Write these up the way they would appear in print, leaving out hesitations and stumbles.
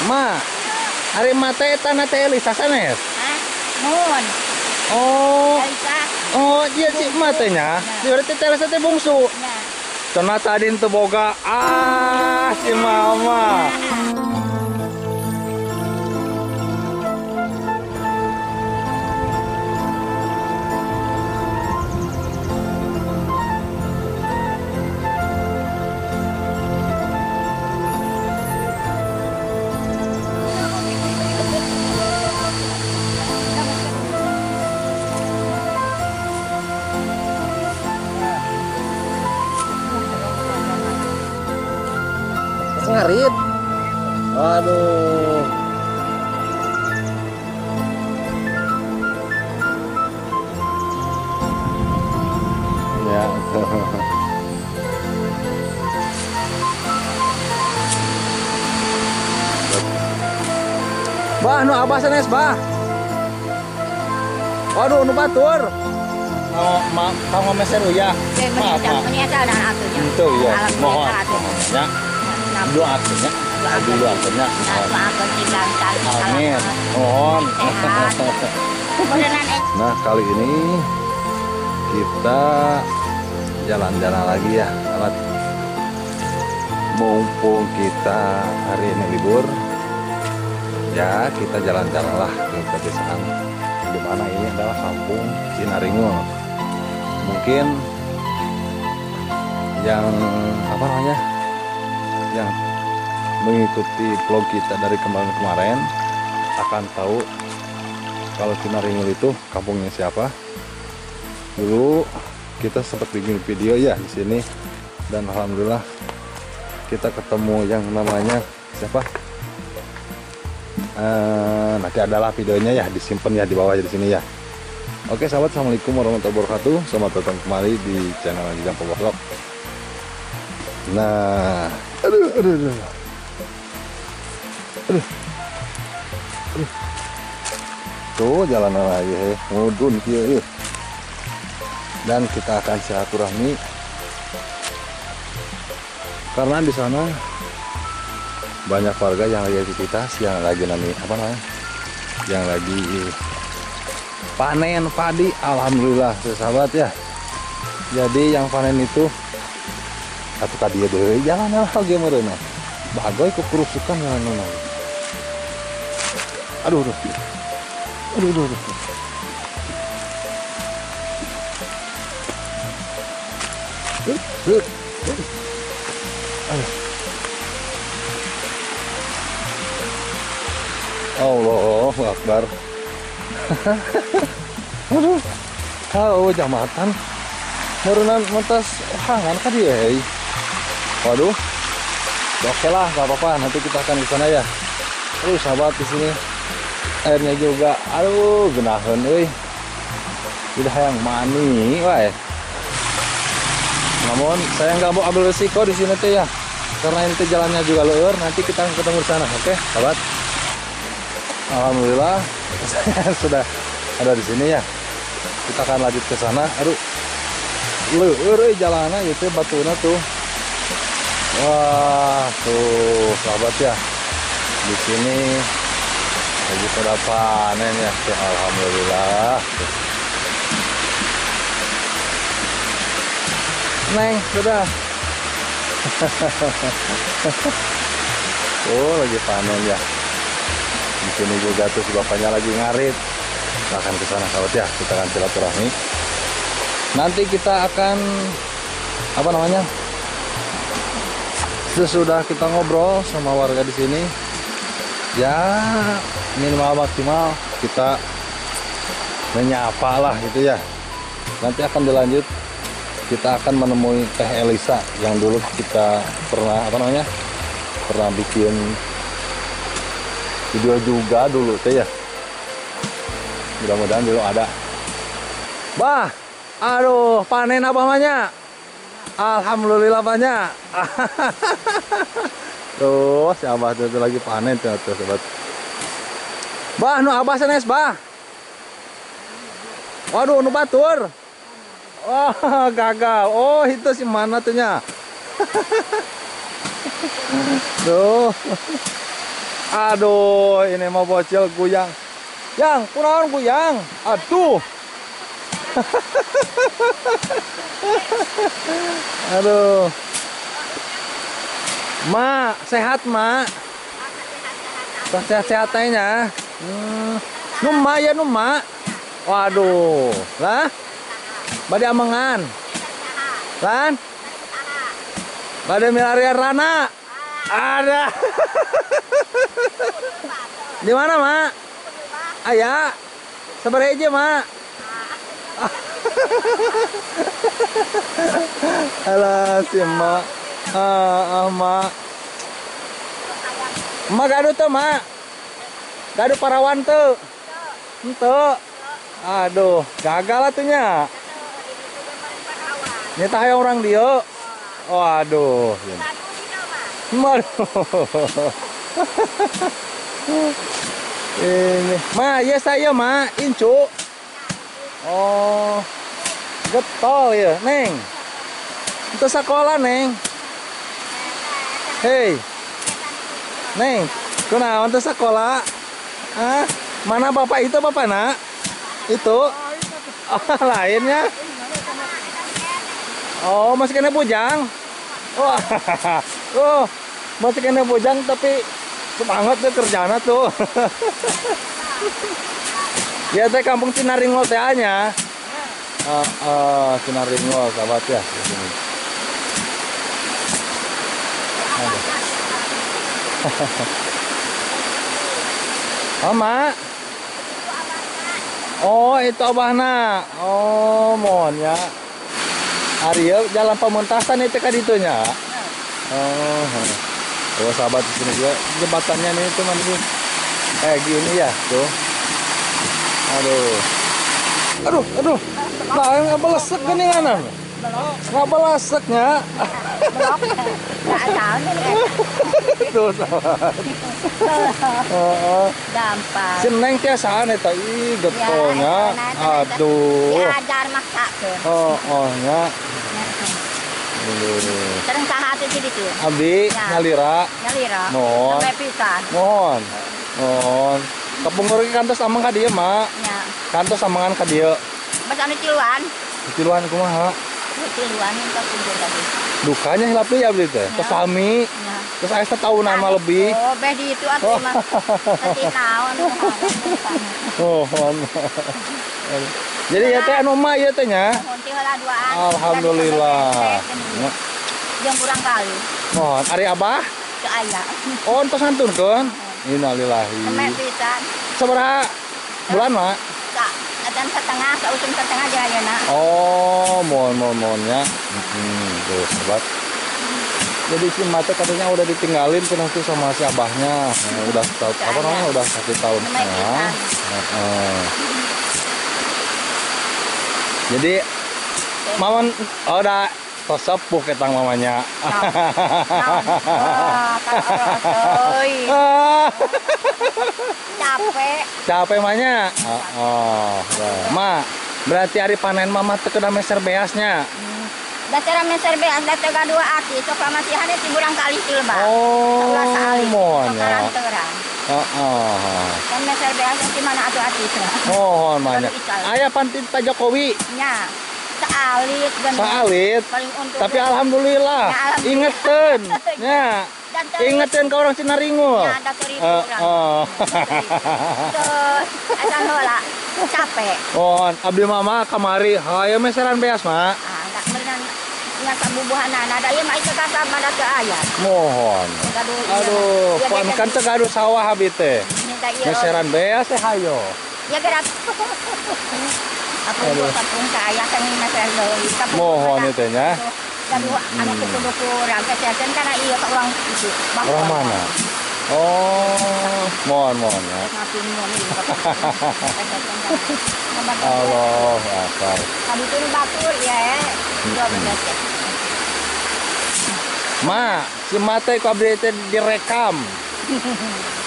Ma, ari ma teh eta na teh Elisa sanes? Hah? Mun. Oh. Elisa. Oh, iya si ma teh nya. Berarti teh Elisa teh bungsu. Nya. Cenah tadi teu boga ah si mama. Ngarit. Aduh. Ya. Bah, nu abah sanes, bah. Waduh, nu batur. Mau mau meser ya. Maaf. Itu ya. Mohon. Ya. Doakeun nya. Doakeun nya. Amin. Mohon. Nah, kali ini kita jalan-jalan lagi ya, sahabat. Mumpung kita hari ini libur, ya kita jalan-jalan lah ke pedesaan. Di mana ini adalah kampung Cinaringul. Mungkin yang apa namanya? Yang mengikuti vlog kita dari kemarin-kemarin akan tahu kalau Cinaringul itu kampungnya siapa. Dulu kita sempat bikin video ya di sini dan alhamdulillah kita ketemu yang namanya siapa? Nanti adalah videonya ya, disimpan ya di bawah di sini ya. Oke sahabat, assalamualaikum warahmatullahi wabarakatuh. Selamat datang kembali di channel Jajang Vlog. Nah, aduh, aduh, aduh, aduh, aduh. Tuh jalan lagi, he. Mudun kieu. Dan kita akan silaturahmi karena di sana banyak warga yang lagi aktivitas, yang lagi nani apa namanya, yang lagi panen padi. Alhamdulillah, sahabat ya. Jadi yang panen itu atau tadi ya deh jalan lagi meureunna. Bagoy kukurusukan jalan. Aduh, aduh. Aduh, aduh, aduh. Aduh. Allahu Akbar. Aduh. Halo jamatan. Meureunna mentas hangan ka dieu hei. Waduh. Oke lah, nggak apa-apa. Nanti kita akan ke sana ya. Aduh, sahabat di sini airnya juga. Aduh, genaheun euy. Udah yang mani wae. Namun saya nggak mau ambil resiko di sini tuh ya. Karena ini jalannya juga leur, nanti kita akan ketemu di sana, oke, sahabat. Alhamdulillah saya sudah ada di sini ya. Kita akan lanjut ke sana. Aduh. Leur euy jalannya itu batuna tuh. Wah, tuh sahabat ya. Di sini lagi pada panen ya. Ya alhamdulillah. Neng, sudah. Oh, lagi panen ya. Di sini juga tuh si bapaknya lagi ngarit. Kita akan ke sana sahabat ya. Kita akan silaturahmi. Nanti kita akan apa namanya? Sesudah kita ngobrol sama warga di sini, ya minimal maksimal kita menyapa lah gitu ya. Nanti akan dilanjut, kita akan menemui Teh Elisa yang dulu kita pernah apa namanya, pernah bikin video juga dulu teh ya. Mudah-mudahan dulu ada. Bah, aduh panen apa namanya? Alhamdulillah banyak. Tuh, si abah tuh lagi panen tuh, tuh sobat. Bah, nu abah sanes, bah. Waduh, nu batur. Oh, gagal. Oh, itu si mana tuh nya? Tuh. Aduh, ini mau bocil guyang. Yang, kunaon guyang? Aduh. Aduh. Ma, sehat, Ma? Sehat-sehat nya. Numa ya numa. Waduh, lah. Bade amengan. Lan? Bade milarian Rana. Ada. Di mana, Mak? Aya. Sabar aja, Mak. Alah, si Mak. Ah, Mak. Mak gaduh tuh, Mak. Gaduh parawan tuh. Henteu. Aduh, gagal atunya. Nyata hayang orang dieu. Waduh. Waduh. Ini, Ma, ya saya, Ma, incu. Oh. Getol ya, Neng. Itu sekolah, Neng. Hei. Neng, kunaon teu sekolah? Ah, mana bapak itu bapak nak? Itu. Oh, lainnya. Oh, masih kena bujang. Wah. Oh, masih kena bujang tapi semangat tuh kerjana tuh. Ya teh kampung Cinaringul teh nya. Cinaringul sahabat ya di sini. Oh, Mak. Oh, itu abahna. Oh, mohon ya. Ari jalan pementasan itu kan itunya. Oh. Oh, sahabat di sini juga jembatannya nih teman nih. Gini ya, tuh. Aduh. Aduh, aduh. Nah, nggak belesek gini kan? Nggak beleseknya. Tuh, sahabat. Gampang. Si Neng tiasaan eta ih getolnya. Aduh. Diajar masakeun. Oh, oh nya. Sareng saha atuh di ditu? Abdi nyalira. Nyalira. Mohon. Sampai pisan. Mohon. Mohon. Kapungkur ge kantos ameng ka dieu, Mak. Nya. Kantos amengan ka dieu. Bas anu tiluan. Tiluan kumaha? Tiluan kapungkur tadi. Dukanya hilap deui abdi teh. Tos sami. Terus aya setahunan mah lebih. Oh, beh di itu atuh mah. Tadi naon. Mohon. Jadi ya teh anu mah ieu teh nya. Alhamdulillah. Jeung kurang kali. Mohon ari abah? Teu aya. Oh, entos ngantunkeun. Innalillahi. Sampai pisan. Sabaraha bulan, Mak? Acan setengah, sausum setengah jeung ayeuna. Oh, mohon mohon mohon nya. Tuh, sobat. Jadi si mate katanya udah ditinggalin tuh nanti sama si abahnya. Nah, udah apa namanya? Udah 1 tahun setengah. Jadi maman oh, udah tos sepuh ketang mamanya. Capek. Capek mahnya. Oh, Ma, berarti hari panen mama teu kena meser beasnya. Dasar meser beas da teu gaduh ati sok pamasihan ti burang kali tilba. Oh, mohon ya. Heeh. Kan meser beas di mana atuh ati teh. Mohon mahnya. Aya panti Pak Jokowi. Nya. Saalit Saalit. Tapi alhamdulillah, ya, alhamdulillah. Ingetin. Nya. Ingetin ke orang Cinaringul. Ya, da oh. Terus heula capek. Oh, abdi mama kamari hayo meseran beas, Mak. Ah, da meureun nya sabubuhanana da ieu mah ieu kasab mah teu aya. Mohon. Aduh, pan kan teu gaduh sawah abdi teh. Meseran beas teh hayo. Ya gerak. Aduh, kampung saya kan meseran deui. Mohon itu nya. Gaduh anu kudu kurang kesehatan karena ieu ka urang itu. Orang mana? Oh, mohon mohon ya. Allah akbar. Kabutun batur ya. Ma, si mate ku abdi teh direkam.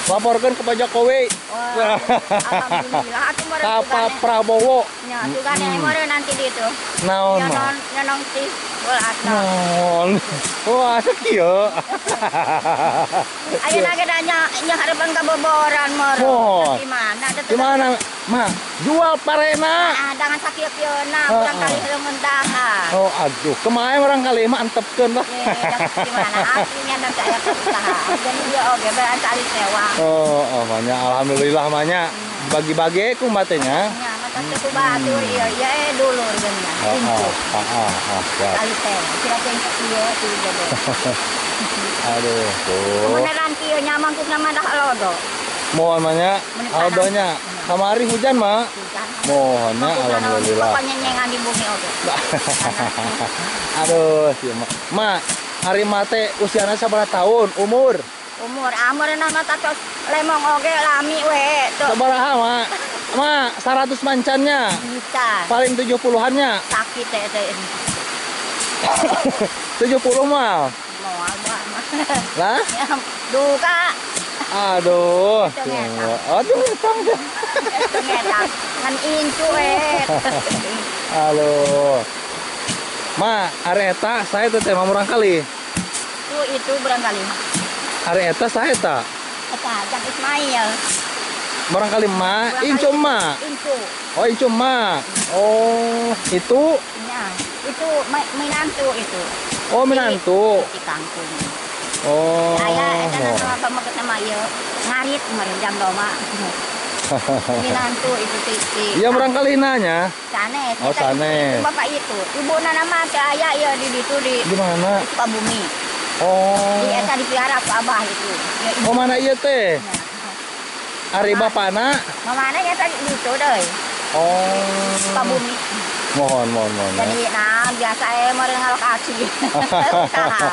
Laporkan ke Pak Jokowi. Wah, alhamdulillah atuh meureun Ka Pak Prabowo. Nya, sugane meureun nanti di itu. Naon mah? Nyonong sih. Mohon. Wah, sakieu. Ayeuna ge da nya harapan kaboboran meureun. Di mana? Di mana? Ma, jual parena. Ah, dangan sakieu-kieuna urang kali heuleung dahar. Oh, aduh, kemarin orang kali mah antepkeun lah. Di mana aslinya dan saya usaha. Jadi ieu oge beran kali sewa. Oh, manya alhamdulillah manya. Bagi-bagi ku matenya. Nya, mata teu ku batur ieu ieu dulur geuna. Heeh, heeh, heeh. Kali teh, kira-kira kieu ti gede. Aduh, tuh. Beneran kieu nya mangkukna mah dah lodo. Mohon manya, aldonya. Kamari hujan, Mak. Mohonnya alhamdulillah. Pokoknya nyengan di bumi oge. Aduh, si Mak. Mak, hari mate usiana sabaraha tahun? Umur? Umur amurna mah tos lemong oge lami we. Sabaraha, Mak? Mak, 100 mancannya. Bisa. Paling 70-annya. Sakit teh teh. 70 mah. Moal, Mak. Lah? Duka. Aduh, aduh, ngetang deh. Ngetang, kan incu eh. Halo, Ma, hari eta saya teh mah murang kali. Tuh itu barangkali. Hari eta saya ta. Eta Jang Ismail. Barangkali ma, incu ma. Incu. Oh, incu ma. Oh, itu? Ya, itu minantu itu. Oh, minantu. Di kangkung. Oh. Saya eta nama pameget nama ieu ngarit meureun jam doma. Minantu itu ti. Iya barangkali nanya. Sanes. Oh, sanes. Itu bapak itu. Ibuna nama teh aya ieu di ditu di. Di mana? Di Sukabumi. Oh. Di eta dipiara ku abah itu. Ya, oh, mana ieu teh? Ari bapana? Mamana nya tadi ditu deui. Oh. Sukabumi. Mohon, mohon, mohon. Jadi nah biasa meureun ngalokasi. Usaha.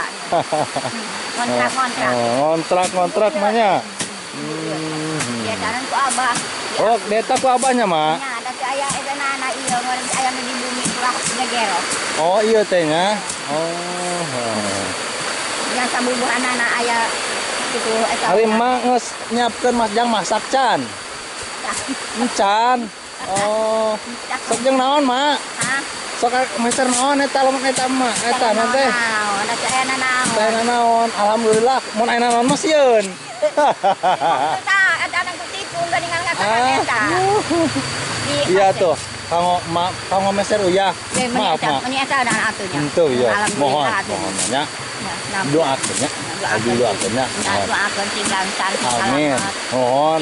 Ngontrak, ngontrak. Ngontrak, ngontrak mah. Ya jalan ku abah. Oh, deta ku abahnya, Mak. Nya, da teh aya eta nana ieu meureun aya nu di bumi ulah ngegero. Oh, iya teh nya. Oh. Nya sabubuhanana aya kitu eta. Ari mah geus nyiapkeun Mas Jang masak can. Encan. Oh. Sok jeung naon, Mak? Hah? Sok meser naon eta lamun eta mah? Eta na teh. Naon, da teh aya naon. Teh naon. Alhamdulillah mun aya naon mah sieun. Eta eta nang ketipu geuningan ngasakan eta. Iya tuh. Kanggo ma kanggo meser uyah. Maaf, Mak. Meni eta dan atunya. Henteu ya. Mohon, mohon nya. Doakeun nya. Doakeun nya. Doakeun sing lancar. Amin. Mohon.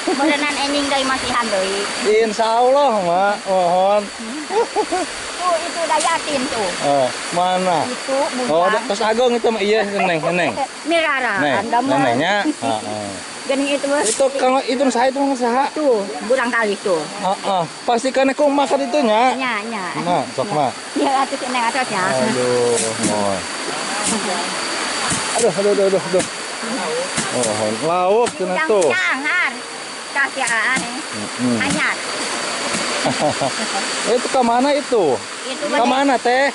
Berenan enjing deui masihan deui. Insyaallah, Mak. Mohon. Tuh itu Dayatin tuh. Oh, mana? Itu bujang. Oh, tos agung itu mah iya neng, neng. Mirara, anda mah. Nenengnya. Heeh. Geuning itu. Itu kalau itu saha itu saha? Tuh, burang kali tuh. Heeh. Pasti kan aku makan itu nya. Nya, nya. Nah, sok mah. Ya atuh neng atos nya. Aduh, mohon. Aduh, aduh, aduh, aduh. Oh, lauk cenah tuh. Jangan. Kasih aneh. Anyar. Itu ke mana itu? Itu ke mana teh?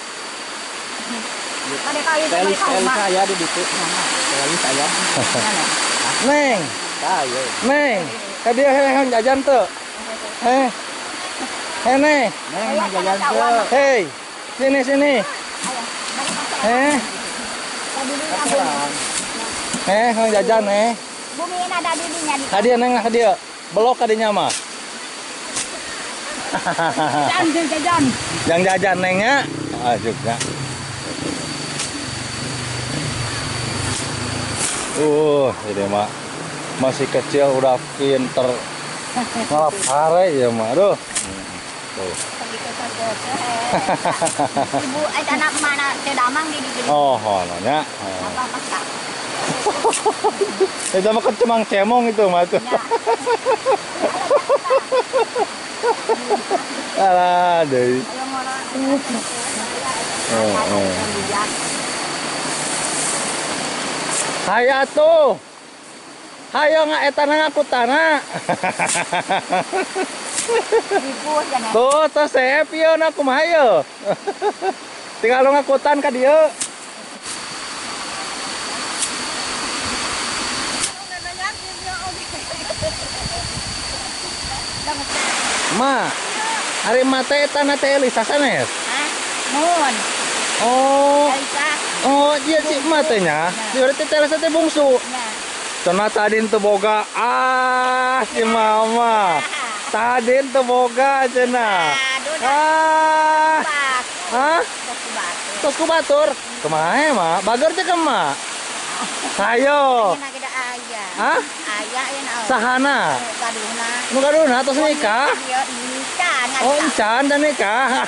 Teli saya di situ. Teli saya. Neng. Saya. Neng, ka dieu heh jajan teu? Heh. Heh neng. Neng jajan teu. Hei, sini sini. Heh. Heh, hang jajan heh. Bumi ada di dinya di. Ka dieu neng ka dieu. Belok ka dinya mah. Jajan, jajan. Yang jajan nengnya, juga. Ini mak masih kecil udah pinter ngalap pare ya mak. Aduh. Tuh. Ibu anak mana teh damang di di. Oh, nanya. Apa masak? Itu mah kecemang cemong itu mah tuh. Alah, deui. Hayo atuh. Hayo nga eta ngaku tanah. Tuh, tuh seep ieu na kumaha ieu. Tinggal lu ngakutan ka dieu. Ma, ari mate eta na teh Elisa sanes? Hah? Mun. Oh. Elisa. Oh, iya si emak teh nya. Berarti teh Elisa teh bungsu. Cenah tadi teu boga. Ah, si mama. Tadi teu boga cenah. Ah. Hah? Tos ku batur. Kumaha mak? Bager teh kumaha? Hayo. Hah? Sahana. Nu gaduhna tos nikah? Oh, encan dan nikah.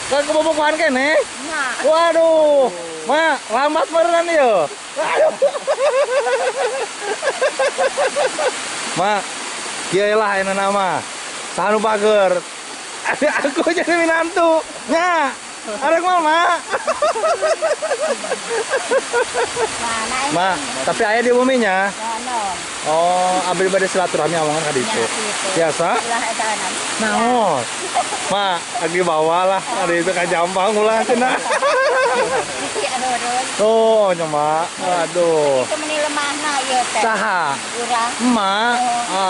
Kan kebobogohan kene? Waduh. Mak, lambat beneran ieu. Aduh. Mak, kieu lah ayeuna nama. Saha nu bager? Aku jadi minantu. Nya. Arek mah, Mak. Mak, tapi aya di buminya. Oh, abdi bade silaturahmi amangan ka ditu. Biasa? Naon? Mak, lagi bawa lah ada itu ka Jampang ulah cenah. Tuh, nya Mak. Aduh. Itu meni lemahna ieu teh. Saha? Urang. Emak.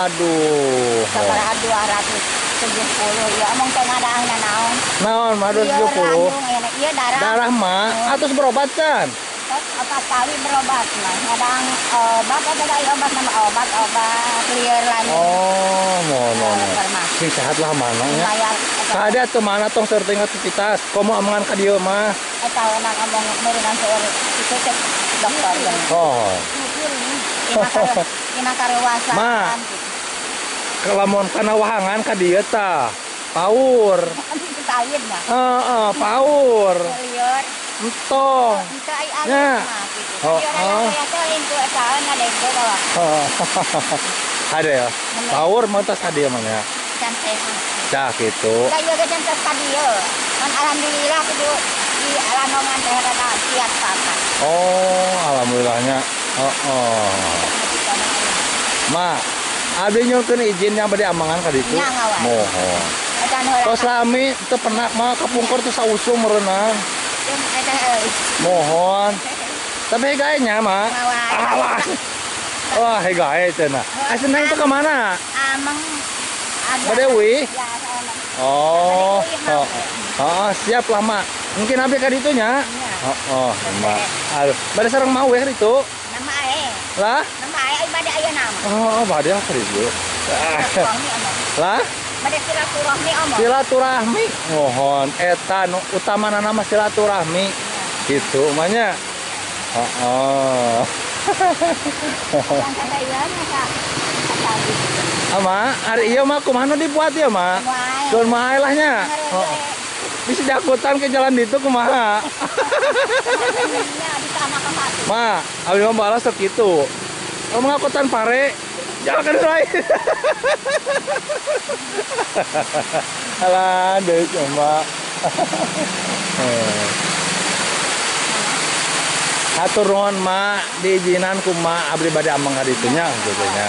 Aduh. Sabaraha 270 ya omong teh ngadaangna naon. Naon, Mak 270? Iya darah. Darah, Mak. Atos berobat kan? Opat kali berobat mah. Ngadang obat ada obat nama obat lieur lanjut. Oh, mono. Sing sehat lah mana nya. Kada teu mana tong seueur aktivitas. Komo amangan ka dieu mah. Eta wenang omong meureunang seueur itu cek dokter. Oh. Tina karewasan. Ma. Kelamun kana wahangan ka dieu tah. Paur. Lain mah. Heeh, paur. Lieur. Entong. Ya. Oh, oh. Ada ya. Paur mah tas hadiah mah ya. Dah gitu. Alhamdulillah kudu di alanongan teh rada siap papan. Oh, alhamdulillahnya. Oh, oh. Ma, abdi nyuhunkeun izin yang bade amangan ka ditu. Mohon. Tos lami teu penak mah kapungkur teu sausum meureunan. Mohon. Tapi hegae nya mah. Alah. Wah, hegae cenah. Asa neng teh ka mana? Ameng. Bade uih? Oh. Oh, oh, siap lah, Mak. Mungkin abdi ka ditu nya. Oh, oh, Mak. Aduh, bade sareng mau we ka ditu? Nama ae. Lah? Nama ae ai bade aya nama. Oh, bade ka ditu. Lah? Bade silaturahmi omong. Silaturahmi. Mohon eta nu utamana nama silaturahmi. Gitu mah nya. Heeh. Ama, ari ieu mah kumaha nu dibuat ieu mah? Keun mah lah nya. Bisa jakutan ke jalan ditu kumaha? Ma, abdi mah balas sok kitu. Kalau ngakutan pare, jalan ke lain. Alah, deui cuma. Hatur nuhun Ma, diizinan ku Ma abdi bade ameng ka ditu nya gitu nya.